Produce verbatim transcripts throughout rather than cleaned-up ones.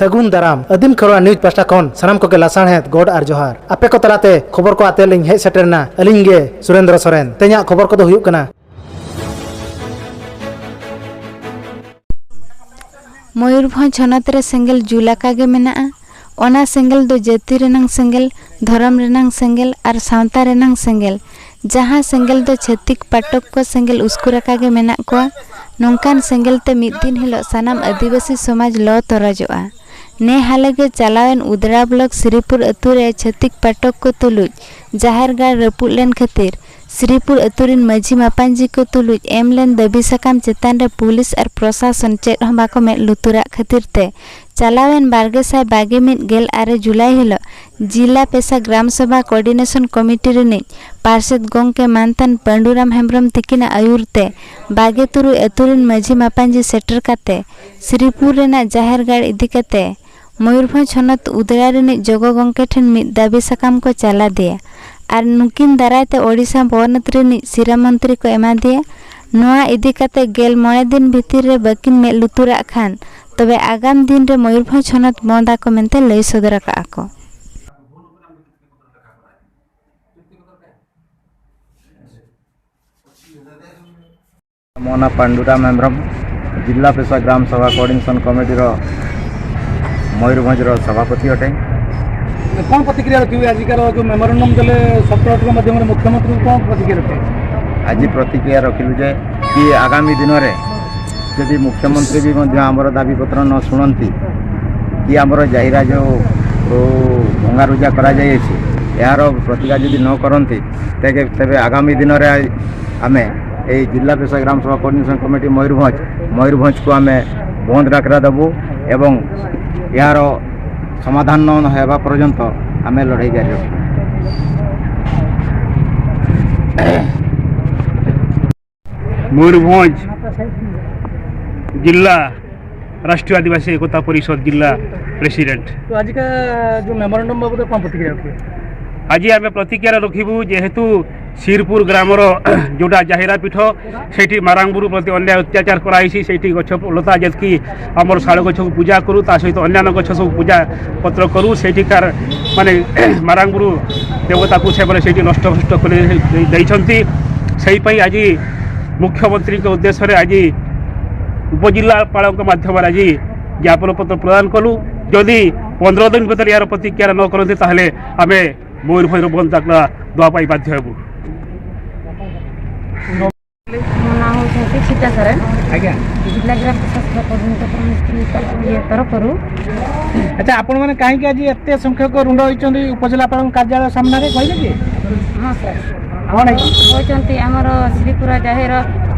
ᱥᱟᱹᱜᱩᱱ ᱫᱟᱨᱟᱢ᱾ ᱟᱹᱫᱤᱢ ᱠᱷᱮᱨᱣᱟᱲ ᱱᱤᱭᱩᱡᱽ ᱯᱟᱦᱴᱟ ᱠᱷᱚᱱ ᱥᱟᱱᱟᱢ ᱠᱚᱜᱮ ᱞᱟᱥᱟᱲᱦᱮᱫ ᱜᱚᱰ ᱟᱨ ᱡᱚᱦᱟᱨ᱾ ᱟᱯᱮ ᱠᱚ ᱛᱟᱞᱟᱛᱮ ᱠᱷᱚᱵᱚᱨ ᱠᱚ ᱟᱛᱮ ᱞᱤᱧ ᱦᱮᱡ ᱥᱮᱴᱮᱨ ᱮᱱᱟ ᱟᱹᱞᱤᱧ ᱜᱮ ᱥᱩᱨᱮᱱᱫᱨᱚ ᱥᱚᱨᱮᱱ᱾ ᱛᱮᱦᱮᱧᱟᱜ ᱠᱷᱚᱵᱚᱨ ᱠᱚᱫᱚ ᱦᱩᱭᱩᱜ ᱠᱟᱱᱟ᱾ ᱢᱚᱭᱩᱨᱵᱷᱚᱸᱡᱽ ᱦᱚᱱᱚᱛ ᱨᱮ ᱥᱮᱸᱜᱮᱞ ᱡᱩᱞ ᱟᱠᱟ ᱜᱮ ᱢᱮᱱᱟᱜᱼᱟ᱾ ᱚᱱᱟ ᱥᱮᱸᱜᱮᱞ ᱫᱚ ᱡᱟᱹᱛᱤ ᱨᱮᱱᱟᱝ ᱥᱮᱸᱜᱮᱞ, ᱫᱷᱚᱨᱚᱢ ᱨᱮᱱᱟᱝ ᱥᱮᱸᱜᱮᱞ ᱟᱨ ᱥᱟᱶᱛᱟ ᱨᱮᱱᱟᱝ ᱥᱮᱸᱜᱮᱞ, ᱡᱟᱦᱟᱸ ᱥᱮᱸᱜᱮᱞ ᱫᱚ ᱪᱷᱟᱹᱛᱤᱠ ᱯᱟᱴᱚᱠ ᱠᱚ ᱥᱮᱸᱜᱮᱞ ᱩᱥᱠᱩᱨ ᱟᱠᱟ ᱜᱮ ᱢᱮᱱᱟᱜ ᱠᱚᱣᱟ᱾ ᱱᱚᱝᱠᱟᱱ ᱥᱮᱸᱜᱮᱞ ᱛᱮ ᱢᱤᱫ ᱫᱤᱱ ᱦᱤᱞᱳᱜ ᱥᱟᱱᱟᱢ ᱟᱹᱫᱤᱵᱟᱹᱥᱤ ᱥᱚᱢᱟᱡᱽ ᱞᱚ ᱛᱚᱨᱚᱡᱚᱜᱼᱟ᱾ ᱱᱮ ᱦᱟᱞᱮ ᱜᱮ ᱪᱟᱞᱟᱣᱮᱱ ᱩᱫᱽᱲᱟ ᱵᱞᱚᱠ ᱥᱨᱤᱯᱩᱨ ᱟᱹᱛᱩ ᱨᱮ ᱪᱷᱟᱹᱛᱤᱠ ᱯᱟᱴᱚᱠ ᱠᱚ ᱛᱩᱞᱩᱡ ᱡᱟᱦᱮᱨ ᱜᱟᱲ ᱨᱟᱹᱯᱩᱫ ᱞᱮᱱ ᱠᱷᱟᱹᱛᱤᱨ ᱥᱨᱤᱯᱩᱨ ᱟᱹᱛᱩ ᱨᱤᱱ ᱢᱟᱹᱡᱷᱤ ᱢᱟᱯᱟᱧᱡᱤ ᱠᱚ ᱛᱩᱞᱩᱡ ᱮᱢ ᱞᱮᱱ ᱫᱟᱹᱵᱤ ᱥᱟᱠᱟᱢ ᱪᱮᱛᱟᱱ ᱨᱮ ᱯᱩᱞᱤᱥ ᱟᱨ ᱯᱨᱚᱥᱟᱥᱚᱱ ᱪᱮᱫ ᱦᱚᱸ ᱵᱟᱠᱚ ᱢᱮᱫ ᱞᱩᱛᱩᱨᱟᱜ ᱠᱷᱟᱹᱛᱤᱨ ᱛᱮ ᱪᱟᱞᱟᱣᱮᱱ ᱵᱟᱨ ᱜᱮᱥᱟᱭ ᱵᱟᱜᱮ ᱢᱤᱫ ᱜᱮᱞ ᱟᱨᱮ ᱡᱩᱞᱟᱭ ᱦᱤᱞᱚᱜ ᱡᱤᱞᱟ ᱯᱮᱥᱟ ᱜᱨᱟᱢ ᱥᱚᱵᱷᱟ ᱠᱳᱚᱨᱰᱤᱱᱮᱥᱚᱱ ᱠᱚᱢᱤᱴᱤ ᱨᱤᱱᱤᱡ ᱯᱟᱨᱥᱮᱛ ᱜᱚᱢᱠᱮ ᱢᱟᱱᱛᱟᱱ ᱯᱟᱹᱰᱩᱨᱟᱢ ᱦᱮᱢᱵᱽᱨᱚᱢ ᱛᱤᱠᱤᱱᱟᱜ ᱟᱹᱭᱩᱨ ᱛᱮ ᱵᱟᱜᱮ ᱛᱩᱨᱩᱭ ᱟᱹᱛᱩ ᱨᱤᱱ ᱢᱟᱹᱡᱷᱤ ᱢᱟᱯᱟᱧᱡᱤ ᱥᱮᱴᱮᱨ ᱠᱟᱛᱮ ᱥᱨᱤᱯᱩᱨ ᱨᱮᱱᱟᱜ ᱡᱟᱦᱮᱨ ᱜᱟᱲ ᱤᱫᱤ ᱠᱟᱛᱮ ᱢᱚᱭᱩᱨᱵᱷᱚᱸᱡᱽ ᱦᱚᱱᱚᱛ ᱩᱫᱽᱲᱟ ᱨᱤᱱᱤᱡ ᱡᱚᱜᱚ ᱜᱚᱢᱠᱮ ᱴᱷᱮᱱ ᱢᱤᱫ ᱫᱟᱹᱵᱤ ᱥᱟᱠᱟᱢ ᱠᱚ ᱪᱟᱞᱟ ᱫᱮᱭᱟ ᱟᱨ ᱱᱩᱠᱤᱱ ᱫᱟᱨᱟᱭ ᱛᱮ ᱳᱰᱤᱥᱟ ᱯᱚᱱᱚᱛ ᱨᱤᱱᱤᱡ ᱥᱤᱨᱟ ᱢᱚᱱᱛᱨᱤ ᱠᱚ ᱮᱢᱟ ᱫᱮᱭᱟ᱾ ᱱᱚᱣᱟ ᱤᱫᱤ ᱠᱟᱛᱮ ᱜᱮᱞ ᱢᱚᱬᱮ ᱫᱤᱱ ᱵᱷᱤᱛᱤᱨ ᱨᱮ ᱵᱟᱹᱠᱤᱱ ᱢᱮᱫ ᱞᱩᱛᱩᱨᱟᱜ ᱠᱷᱟᱱ ᱛᱚᱵᱮ ᱟᱜᱟᱢ ᱫᱤᱱ ᱨᱮ ᱢᱚᱭᱩᱨᱵᱷᱚᱸᱡᱽ ᱦᱚᱱᱚᱛ ᱵᱚᱸᱫᱽ ᱟᱠᱚ ᱢᱮᱱᱛᱮ ᱞᱟᱹᱭ ᱥᱚᱫᱚᱨ ᱟᱠᱟᱫᱼᱟ ᱠᱚ᱾ ମୋ ନାଁ ପାଣ୍ଡୁରାମ ହେମ୍ବ୍ରମ, ଜିଲ୍ଲା ପେଶା ଗ୍ରାମ ସଭା କୋଅର୍ଡିନେସନ କମିଟିର ମୟୂରଭଞ୍ଜର ସଭାପତି ଅଟେ। କ'ଣ ପ୍ରତିକ୍ରିୟା ରଖିବେ ଆଜିକାର ଯେଉଁ ମେମୋରାଣ୍ଡମ ଦେଲେ ସତର ଆଠଙ୍କ ମାଧ୍ୟମରେ ମୁଖ୍ୟମନ୍ତ୍ରୀଙ୍କୁ କ'ଣ ପ୍ରତିକ୍ରିୟା ରଖିବେ? ଆଜି ପ୍ରତିକ୍ରିୟା ରଖିଲୁ ଯେ କି ଆଗାମୀ ଦିନରେ ଯଦି ମୁଖ୍ୟମନ୍ତ୍ରୀ ବି ମଧ୍ୟ ଆମର ଦାବିପତ୍ର ନ ଶୁଣନ୍ତି କି ଆମର ଜାହିରା ଯେଉଁ, ଓ, ଭଙ୍ଗାରୁଜା କରାଯାଇଛି, ଏହାର ପ୍ରତିକାର ଯଦି ନ କରନ୍ତି, ତେବେ, ତେବେ ଆଗାମୀ ଦିନରେ ଆମେ ଏଇ ଜିଲ୍ଲା ପେଶା ଗ୍ରାମ ସଭା କୋଅର୍ଡିନେସନ କମିଟି ମୟୂରଭଞ୍ଜ, ମୟୂରଭଞ୍ଜକୁ ଆମେ ବନ୍ଦ ଡାକରା ଦେବୁ ଏବଂ ଏହାର ସମାଧାନ ନ ହେବା ପର୍ଯ୍ୟନ୍ତ ଆମେ ଲଢ଼େଇ ଜାରି ରଖିବୁ। ମୟୂରଭଞ୍ଜ ଜିଲ୍ଲା ରାଷ୍ଟ୍ରୀୟ ଆଦିବାସୀ ଏକତା ପରିଷଦ ଜିଲ୍ଲା ପ୍ରେସିଡେଣ୍ଟ। ତ ଆଜିକା ଯେଉଁ ମେମୋରାଣ୍ଡମ ବାବଦରେ କ'ଣ ପ୍ରତିକ୍ରିୟା ରଖିବେ? ଆଜି ଆମେ ପ୍ରତିକ୍ରିୟା ରଖିବୁ, ଯେହେତୁ ଶ୍ରୀପୁର ଗ୍ରାମର ଯୋଉଟା ଜାହିରା ପୀଠ, ସେଇଠି ମାରାଙ୍ଗ ବୁରୁ ପ୍ରତି ଅନ୍ୟାୟ ଅତ୍ୟାଚାର କରାଯାଇଛି। ସେଇଠି ଗଛ ଲତା ଯେତିକି ଆମର ଶାଳ ଗଛକୁ ପୂଜା କରୁ, ତା ସହିତ ଅନ୍ୟାନ୍ୟ ଗଛ ସବୁ ପୂଜା ପତ୍ର କରୁ। ସେଇଠିକାର ମାନେ ମାରାଙ୍ଗ ବୁରୁ ଦେବତାକୁ ସେମାନେ ସେଇଠି ନଷ୍ଟ ଭଷ୍ଟ କରି ଦେଇଛନ୍ତି। ସେଇପାଇଁ ଆଜି ମୁଖ୍ୟମନ୍ତ୍ରୀଙ୍କ ଉଦ୍ଦେଶ୍ୟରେ ଆଜି ଉପଜିଲ୍ଲାପାଳଙ୍କ ମାଧ୍ୟମରେ ଆଜି ଜ୍ଞାପନ ପତ୍ର ପ୍ରଦାନ କଲୁ। ଯଦି ପନ୍ଦର ଦିନ ଭିତରେ ଏହାର ପ୍ରତିକ୍ରିୟା ନ କରନ୍ତି, ତାହେଲେ ଆମେ ମୟୂରଭଞ୍ଜ ବନ୍ଦ ଡାକରା ଦେବା ପାଇଁ ବାଧ୍ୟ ହେବୁ। ମୋ ନାଁ ହେଉଛନ୍ତି ସୀତା ସରେନ। ଆଜ୍ଞା। ଜିଲ୍ଲା ଗ୍ରାମ ପ୍ରଶାସନ କର୍ମୀଙ୍କ ଇଏ ତରଫରୁ। ଆଚ୍ଛା, ଆପଣମାନେ କାହିଁକି ଆଜି ଏତେ ସଂଖ୍ୟକ ରୁଣ୍ଡ ହୋଇଛନ୍ତି ଉପଜିଲ୍ଲାପାଳଙ୍କ କାର୍ଯ୍ୟାଳୟ ସାମ୍ନାରେ, କହିବେ କି? ହଁ ସାର୍। କ'ଣ ହେଇଛି? ହେଉଛନ୍ତି ଆମର ଶ୍ରୀପୁର ଜାହେର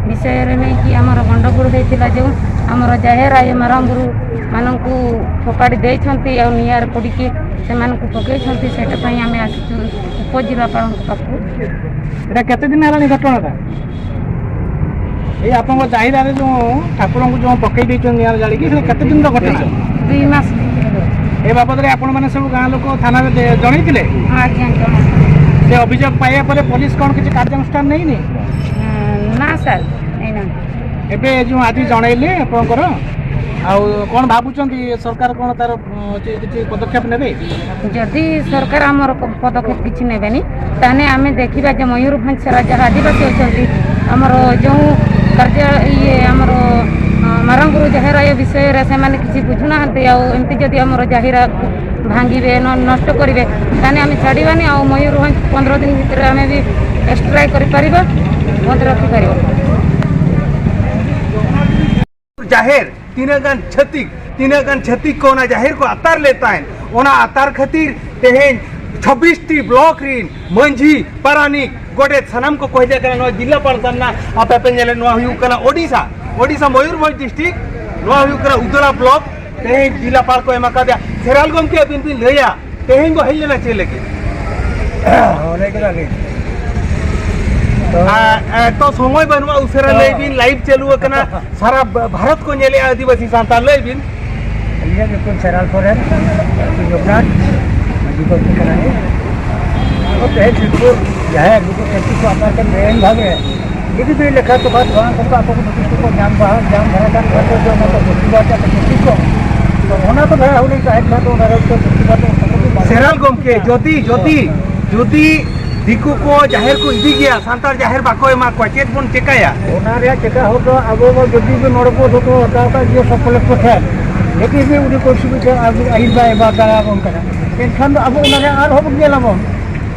ବିଷୟରେ ନେଇକି ଆମର ଗଣ୍ଡଗୋଳ ହେଇଥିଲା, ଯେଉଁ ଆମର ଜାହେର ଆଇ ମାରାଙ୍ଗ ବୁରୁ ମାନଙ୍କୁ ଫୋପାଡ଼ି ଦେଇଛନ୍ତି, ଆଉ ନିଆଁରେ ପୋଡ଼ିକି ସେମାନଙ୍କୁ ପକେଇଛନ୍ତି। ସେଇଟା ପାଇଁ ଆମେ ଆସିଛୁ ଉପଜିଲ୍ଲାପାଳଙ୍କ ପାଖକୁ। ଏଇଟା କେତେ ଦିନ ହେଲାଣି ଘଟଣାଟା? ଏଇ ଆପଣଙ୍କ ଜାହିରାରେ ଯେଉଁ ଠାକୁରଙ୍କୁ ଯେଉଁ ପକେଇ ଦେଇଛନ୍ତି ନିଆଁରେ ଜାଳିକି, ସେଟା କେତେ ଦିନର ଘଟଣା? ଦୁଇ ମାସ। ଏ ବାବଦରେ ଆପଣମାନେ ସବୁ ଗାଁ ଲୋକ ଥାନାରେ ଦେ- ଜଣେଇଥିଲେ? ହଁ ଆଜ୍ଞା, ଜଣା। ସେ ଅଭିଯୋଗ ପାଇବା ପରେ ପୋଲିସ କ'ଣ କିଛି କାର୍ଯ୍ୟାନୁଷ୍ଠାନ ନେଇନି? ନା ସାର୍, ନେଇନାହାନ୍ତି। ଏବେ ଯେଉଁ ଆଜି ଜଣେଇଲେ ଆପଣଙ୍କର, ଆଉ କ'ଣ ଭାବୁଛନ୍ତି, ଏ ସରକାର କ'ଣ ତାର, ଅ, କିଛି- କିଛି ପଦକ୍ଷେପ ନେବେ? ଯଦି ସରକାର ଆମର ପ- ପଦକ୍ଷେପ କିଛି ନେବେନି, ତାହେଲେ ଆମେ ଦେଖିବା ଯେ ମୟୂରଭଞ୍ଜ ସାରା ଯାହା ଆଦିବାସୀ ଅଛନ୍ତି, ଆମର ଯେଉଁ କାର୍ଯ୍ୟ ଇଏ ଆମର, ଅ, ମାରାଙ୍ଗ ବୁରୁ ଜାହେର ଏ ବିଷୟରେ ସେମାନେ କିଛି ବୁଝୁନାହାନ୍ତି। ଆଉ ଏମିତି ଯଦି ଆମର ଜାହିରା ଭାଙ୍ଗିବେ, ନ- ନଷ୍ଟ କରିବେ, ତାହେଲେ ଆମେ ଛାଡ଼ିବାନି। ଆଉ ମୟୂରଭଞ୍ଜ ପନ୍ଦର ଦିନ ଭିତରେ ଆମେ ବି ଷ୍ଟ୍ରାଇକ୍ କରିପାରିବା, ବନ୍ଦ ରଖିପାରିବା। ᱡᱟᱦᱮᱨ ᱛᱤᱱᱟᱹᱜ ᱜᱟᱱ ᱪᱷᱟᱹᱛᱤᱠ, ᱛᱤᱱᱟᱹᱜ ᱜᱟᱱ ᱪᱷᱟᱹᱛᱤᱠ ᱠᱚ ᱚᱱᱟ ᱡᱟᱦᱮᱨ ᱠᱚ ᱟᱛᱟᱨ ᱞᱮᱫ ᱛᱟᱦᱮᱸᱫ, ᱚᱱᱟ ᱟᱛᱟᱨ ᱠᱷᱟᱹᱛᱤᱨ ᱛᱮᱦᱮᱧ ᱪᱷᱟᱵᱵᱤᱥ ᱴᱤ ᱵᱞᱚᱠ ᱨᱤᱱ ᱢᱟᱹᱡᱷᱤ, ᱯᱟᱨᱟᱱᱤᱠ, ᱜᱚᱰᱮᱛ ᱥᱟᱱᱟᱢ ᱠᱚ ᱠᱚ ᱦᱮᱡ ᱟᱠᱟᱱᱟ ᱱᱚᱣᱟ ᱡᱤᱞᱟᱯᱟᱲ ᱥᱟᱢᱱᱟ᱾ ᱟᱯᱮ ᱯᱮ ᱧᱮᱞᱮᱫ, ᱱᱚᱣᱟ ᱦᱩᱭᱩᱜ ᱠᱟᱱᱟ ᱳᱰᱤᱥᱟ, ᱳᱰᱤᱥᱟ ᱢᱚᱭᱩᱨᱵᱷᱚᱸᱡᱽ ᱰᱤᱥᱴᱨᱤᱠᱴ, ᱱᱚᱣᱟ ᱦᱩᱭᱩᱜ ᱠᱟᱱᱟ ᱩᱫᱚᱞᱟ ᱵᱞᱚᱠ᱾ ᱛᱮᱦᱮᱧ ᱡᱤᱞᱟᱯᱟᱲ ᱠᱚ ᱮᱢ ᱟᱠᱟᱫᱮᱭᱟ᱾ ᱥᱮᱨᱟᱞ ᱜᱚᱢᱠᱮ, ᱟᱹᱵᱤᱱ ᱵᱤᱱ ᱞᱟᱹᱭᱟ ᱛᱮᱦᱮᱧ ᱵᱚ ᱦᱮᱡ ᱞᱮᱱᱟ ᱪᱮᱫ ᱞᱟᱹᱜᱤᱫ? ᱚᱱᱮ ᱜᱮ ᱞᱟᱹᱜᱤᱫ᱾ ᱟᱨ, ᱟᱨ ᱛᱚ ᱥᱚᱢᱚᱭ ᱵᱟᱹᱱᱩᱜᱼᱟ, ᱩᱥᱟᱹᱨᱟ ᱞᱟᱹᱭ ᱵᱤᱱ, ᱞᱟᱭᱤᱵᱷ ᱪᱟᱹᱞᱩ ᱟᱠᱟᱱᱟ, ᱥᱟᱨᱟ ᱵᱷᱟᱨᱚᱛ ᱠᱚ ᱧᱮᱞᱮᱜᱼᱟ ᱟᱹᱫᱤᱵᱟᱹᱥᱤ ᱥᱟᱱᱛᱟᱲ, ᱞᱟᱹᱭ ᱵᱤᱱ᱾ ᱤᱧᱟᱹᱜ ᱧᱩᱛᱩᱢ ᱥᱮᱨᱟᱞ ᱥᱚᱨᱮᱱ, ᱟᱹᱛᱩ ᱡᱚᱜᱽᱱᱟᱴ, ᱢᱟᱹᱡᱷᱤ ᱵᱟᱹᱵᱩ ᱠᱟᱱᱟᱭ᱾ ᱛᱮᱦᱮᱧ ᱥᱤᱞᱯᱩᱨ ᱦᱮᱸ, ᱡᱩᱫᱤ ᱮᱥ ᱴᱤ ᱠᱚ ᱟᱯᱱᱟᱨ ᱠᱮᱫ ᱵᱮ ᱟᱹᱭᱤᱱ ᱵᱷᱟᱵᱮ, ᱡᱩᱫᱤ ᱵᱤᱱ ᱞᱮᱠᱷᱟ ᱛᱚᱯᱷᱟᱛ ᱵᱟᱝ ᱠᱚ ᱟᱠᱚ ᱠᱚ ᱱᱳᱴᱤᱥ ᱠᱚᱠᱚ ᱧᱟᱢ ᱵᱟᱦᱟ-, ᱧᱟᱢ ᱫᱷᱟᱨᱟ ᱠᱟᱱ ᱠᱷᱟᱱ ᱫᱚ ᱚᱱᱟ ᱫᱚ ᱵᱚᱥᱛᱤ ᱵᱟᱨ ᱪᱟᱥ ᱠᱚ ᱴᱷᱤᱠ ᱠᱚ᱾ ᱛᱚ ᱚᱱᱟ ᱫᱚ ᱵᱷᱟᱭ ᱦᱩᱰᱤᱧ ᱛᱟᱦᱮᱸ ᱠᱷᱟᱱ ᱫᱚ ᱚᱱᱟ ᱨᱮ ᱵᱚᱥᱛᱤ ᱵᱟᱨ ᱫᱚ ᱚᱱᱠᱟ ᱠᱚ ᱵᱟᱝ ᱥᱮᱨᱟᱞ ᱜᱚᱢᱠᱮ, ᱡᱩᱫᱤ, ᱡᱩᱫᱤ, ᱡᱩᱫᱤ ᱫᱤᱠᱩ ᱠᱚ ᱡᱟᱦᱮᱨ ᱠᱚ ᱤᱫᱤ ᱜᱮᱭᱟ, ᱥᱟᱱᱛᱟᱲ ᱡᱟᱦᱮᱨ ᱵᱟᱠᱚ ᱮᱢᱟ ᱠᱚᱣᱟ, ᱪᱮᱫ ᱵᱚᱱ ᱪᱮᱠᱟᱭᱟ? ᱚᱱᱟ ᱨᱮᱭᱟᱜ ᱪᱮᱠᱟ ᱦᱚᱨ ᱫᱚ ᱟᱵᱚ ᱵᱚ ᱡᱩᱫᱤ ᱵᱚ ᱱᱚᱰᱮ ᱵᱚ ᱫᱚᱦᱚ ᱦᱟᱛᱟᱣ ᱠᱟᱜ ᱜᱮᱭᱟ ᱥᱚᱵ ᱠᱚᱞᱮᱠᱴᱚᱨ ᱴᱷᱮᱱ, ᱡᱩᱫᱤ ᱵᱤ ᱩᱱᱤ ᱠᱚ ᱥᱩᱵᱤᱫᱷᱟ ᱟᱹᱭᱤᱱ ᱵᱟᱭ ᱮᱢᱟ ᱫᱟᱲᱮᱭᱟᱵᱚᱱ ᱠᱟᱱᱟ, ᱮᱱᱠᱷᱟᱱ ᱫᱚ ᱟᱵᱚ ᱚᱱᱟ ᱨᱮ ᱟᱨᱦᱚᱸ ᱵᱚᱱ ᱧᱮᱞᱟᱵᱚᱱ᱾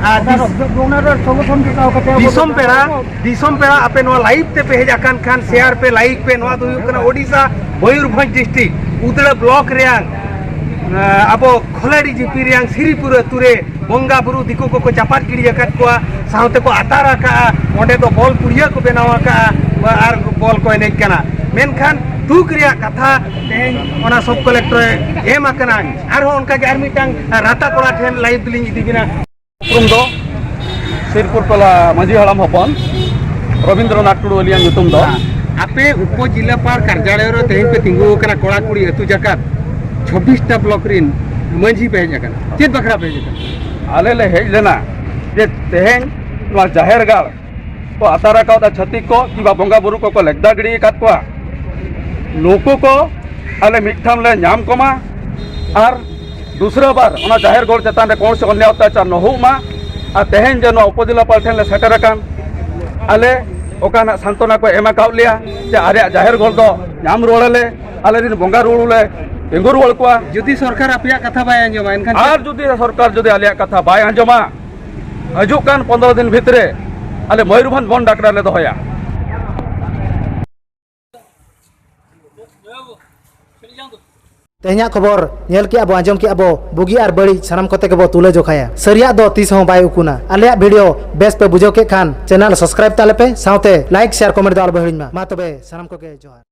ᱟᱨ ᱚᱱᱟ ᱫᱤᱥ- ᱨᱮ, ᱚᱱᱟ ᱨᱮ ᱥᱚᱝᱜᱚᱴᱷᱚᱱ ᱡᱚᱴᱟᱣ ᱠᱟᱛᱮ ᱟᱵᱚ ᱫᱤᱥᱚᱢ ᱯᱮᱲᱟ, ᱫᱤᱥᱚᱢ ᱯᱮᱲᱟ, ᱟᱯᱮ ᱱᱚᱣᱟ ᱞᱟᱭᱤᱵᱷ ᱛᱮ ᱯᱮ ᱦᱮᱡ ᱟᱠᱟᱱ ᱠᱷᱟᱱ ᱥᱮᱭᱟᱨ ᱯᱮ, ᱞᱟᱭᱤᱠ ᱯᱮ᱾ ᱱᱚᱣᱟ ᱫᱚ ᱦᱩᱭᱩᱜ ᱠᱟᱱᱟ ᱳᱰᱤᱥᱟ ᱢᱚᱭᱩᱨᱵᱷᱚᱸᱡᱽ ᱰᱤᱥᱴᱨᱤᱠᱴ ᱩᱫᱽᱲᱟ ᱵᱞᱚᱠ ᱨᱮᱭᱟᱝ, ᱟᱸ, ᱟᱵᱚ ᱠᱷᱚᱞᱟᱰᱤ ᱡᱤᱯᱤ ᱨᱮᱭᱟᱝ ᱥᱤᱨᱤᱯᱩᱨ ᱟᱹᱛᱩ ᱨᱮ ᱵᱚᱸᱜᱟ ᱵᱩᱨᱩ ᱫᱤᱠᱩ ᱠᱚᱠᱚ ᱪᱟᱯᱟᱫ ᱜᱤᱰᱤ ᱟᱠᱟᱫ ᱠᱚᱣᱟ, ᱥᱟᱶᱛᱮ ᱠᱚ ᱟᱛᱟᱨ ᱟᱠᱟᱫᱼᱟ᱾ ᱚᱸᱰᱮ ᱫᱚ ᱵᱚᱞ ᱯᱩᱲᱤᱭᱟᱹ ᱠᱚ ᱵᱮᱱᱟᱣ ᱟᱠᱟᱫᱼᱟ ᱟᱨ ᱵᱚᱞ ᱠᱚ ᱮᱱᱮᱡ ᱠᱟᱱᱟ᱾ ᱢᱮᱱᱠᱷᱟᱱ ᱫᱩᱠ ᱨᱮᱭᱟᱜ ᱠᱟᱛᱷᱟ, ᱛᱮᱦᱮᱧ ᱚᱱᱟ ᱥᱚᱵ ᱠᱚᱞᱮᱠᱴᱚᱨ ᱮ ᱮᱢ ᱟᱠᱟᱱᱟ᱾ ᱟᱨᱦᱚᱸ ᱚᱱᱠᱟᱜᱮ ᱟᱨ ᱢᱤᱫᱴᱟᱝ ᱨᱟᱛᱟ ᱠᱚᱲᱟ ᱴᱷᱮᱱ ᱞᱟᱭᱤᱵᱷ ᱫᱚᱞᱤᱧ ᱤᱫᱤ ᱵᱤᱱᱟ᱾ ᱧᱩᱛᱩᱢ ᱫᱚ ᱥᱤᱨᱯᱩᱨ ᱴᱚᱞᱟ ᱢᱟᱹᱡᱷᱤ ᱦᱟᱲᱟᱢ ᱦᱚᱯᱚᱱ ᱨᱚᱵᱤᱱᱫᱨᱚᱱᱟᱛᱷ ᱴᱩᱰᱩ ᱟᱹᱞᱤᱧᱟᱜ ᱧᱩᱛᱩᱢ ᱫᱚ᱾ ᱟᱯᱮ ᱩᱯᱚᱡᱮᱞᱟᱯᱟᱞ ᱠᱟᱨᱡᱟᱞᱚᱭ ᱨᱮ ᱛᱮᱦᱮᱧ ᱯᱮ ᱛᱤᱸᱜᱩ ᱟᱠᱟᱱᱟ, ᱠᱚᱲᱟ ᱠᱩᱲᱤ ᱟᱹᱛᱩ ᱡᱟᱠᱟᱛ ᱪᱷᱚᱵᱵᱤᱥ ᱴᱟ ᱵᱞᱚᱠ ᱨᱤᱱ ᱢᱟᱹᱡᱷᱤ ᱯᱮ ᱦᱮᱡ ᱟᱠᱟᱱᱟ, ᱪᱮᱫ ᱵᱟᱠᱷᱨᱟ ᱯᱮ ᱦᱮᱡ ᱟᱠᱟᱱᱟ? ᱟᱞᱮ ᱞᱮ ᱦᱮᱡ ᱞᱮᱱᱟ ᱡᱮ ᱛᱮᱦᱮᱧ ᱱᱚᱣᱟ ᱡᱟᱦᱮᱨ ᱜᱟᱲ ᱠᱚ ᱟᱛᱟᱨ ᱟᱠᱟᱫᱟ ᱪᱷᱟᱹᱛᱤᱠ ᱠᱚ, ᱠᱤᱝᱵᱟ ᱵᱚᱸᱜᱟ ᱵᱩᱨᱩ ᱠᱚᱠᱚ ᱞᱮᱠᱫᱟ ᱜᱤᱰᱤ ᱟᱠᱟᱫ ᱠᱚᱣᱟ᱾ ᱱᱩᱠᱩ ᱠᱚ ᱟᱞᱮ ᱢᱤᱫ ᱴᱷᱟᱶ ᱞᱮ ᱧᱟᱢ ᱠᱚᱢᱟ ᱟᱨ ᱫᱩᱥᱨᱟᱹ ᱵᱟᱨ ᱚᱱᱟ ᱡᱟᱦᱮᱨ ᱜᱚᱲ ᱪᱮᱛᱟᱱ ᱨᱮ ᱠᱚᱱᱚ ᱥᱮ ᱚᱱᱭᱟᱭ ᱚᱛᱛᱟᱪᱟᱨ ᱱᱚ ᱦᱩᱭᱩᱜ ᱢᱟ᱾ ᱟᱨ ᱛᱮᱦᱮᱧ ᱡᱮ ᱱᱚᱣᱟ ᱩᱯᱚᱡᱮᱞᱟᱯᱟᱞ ᱴᱷᱮᱱ ᱞᱮ ᱥᱮᱴᱮᱨ ᱟᱠᱟᱱ, ᱟᱞᱮ ᱚᱠᱟᱱᱟᱜ ᱥᱟᱱᱛᱚᱱᱟ ᱠᱚ ᱮᱢ ᱟᱠᱟᱫ ᱞᱮᱭᱟ ᱡᱮ ᱟᱞᱮᱭᱟᱜ ᱡᱟᱦᱮᱨ ᱜᱚᱲ ᱫᱚ ᱧᱟᱢ ᱨᱩᱣᱟᱹᱲ ᱟᱞᱮ, ᱟᱞᱮ ᱨᱮᱱ ᱵᱚᱸᱜᱟ ᱨᱩᱣᱟᱹᱲ ᱞᱮ ᱛᱤᱸᱜᱩ ᱨᱩᱣᱟᱹᱲ ᱠᱚᱣᱟ᱾ ᱡᱩᱫᱤ ᱥᱚᱨᱠᱟᱨ ᱟᱯᱮᱭᱟᱜ ᱠᱟᱛᱷᱟ ᱵᱟᱭ ᱟᱸᱡᱚᱢᱟ, ᱮᱱᱠᱷᱟᱱ ᱪᱮᱫ? ᱟᱨ ᱡᱩᱫᱤ ᱥᱚᱨᱠᱟᱨ ᱡᱩᱫᱤ ᱟᱞᱮᱭᱟᱜ ᱠᱟᱛᱷᱟ ᱵᱟᱭ ᱟᱸᱡᱚᱢᱟ, ᱦᱤᱡᱩᱜ ᱠᱟᱱ ᱯᱚᱱᱫᱽᱨᱚ ᱫᱤᱱ ᱵᱷᱤᱛᱨᱤ ᱟᱞᱮ ᱢᱚᱭᱩᱨᱵᱷᱚᱸᱡᱽ ᱵᱚᱱᱫᱷ ᱰᱟᱠᱨᱟ ᱞᱮ ᱫᱚᱦᱚᱭᱟ᱾ ᱛᱮᱦᱮᱧᱟᱜ ᱠᱷᱚᱵᱚᱨ ᱧᱮᱞ ᱠᱮᱜᱼᱟ ᱵᱚ, ᱟᱸᱡᱚᱢ ᱠᱮᱜᱼᱟ ᱵᱚ, ᱵᱩᱜᱤ ᱟᱨ ᱵᱟᱹᱲᱤᱡ ᱥᱟᱱᱟᱢ ᱠᱚᱛᱮ ᱜᱮᱵᱚ ᱛᱩᱞᱟᱹ ᱡᱚᱠᱷᱟᱭᱟ᱾ ᱥᱟᱹᱨᱤᱭᱟᱜ ᱫᱚ ᱛᱤᱥ ᱦᱚᱸ ᱵᱟᱭ ᱩᱠᱩᱱᱟ᱾ ᱟᱞᱮᱭᱟᱜ ᱵᱷᱤᱰᱤᱭᱳ ᱵᱮᱥ ᱯᱮ ᱵᱩᱡᱷᱟᱹᱣ ᱠᱮᱫ ᱠᱷᱟᱱ ᱪᱮᱱᱮᱞ ᱥᱟᱵᱥᱠᱨᱟᱭᱤᱵ ᱛᱟᱞᱮ ᱯᱮ, ᱥᱟᱶᱛᱮ ᱞᱟᱭᱤᱠ, ᱥᱮᱭᱟᱨ, ᱠᱚᱢᱮᱱᱴ ᱫᱚ ᱟᱞᱚ ᱯᱮ ᱦᱤᱲᱤᱧ ᱢᱟ᱾ ᱢᱟ ᱛᱚᱵᱮ ᱥᱟᱱᱟᱢ ᱠᱚᱜᱮ ᱡᱚᱦᱟᱨ᱾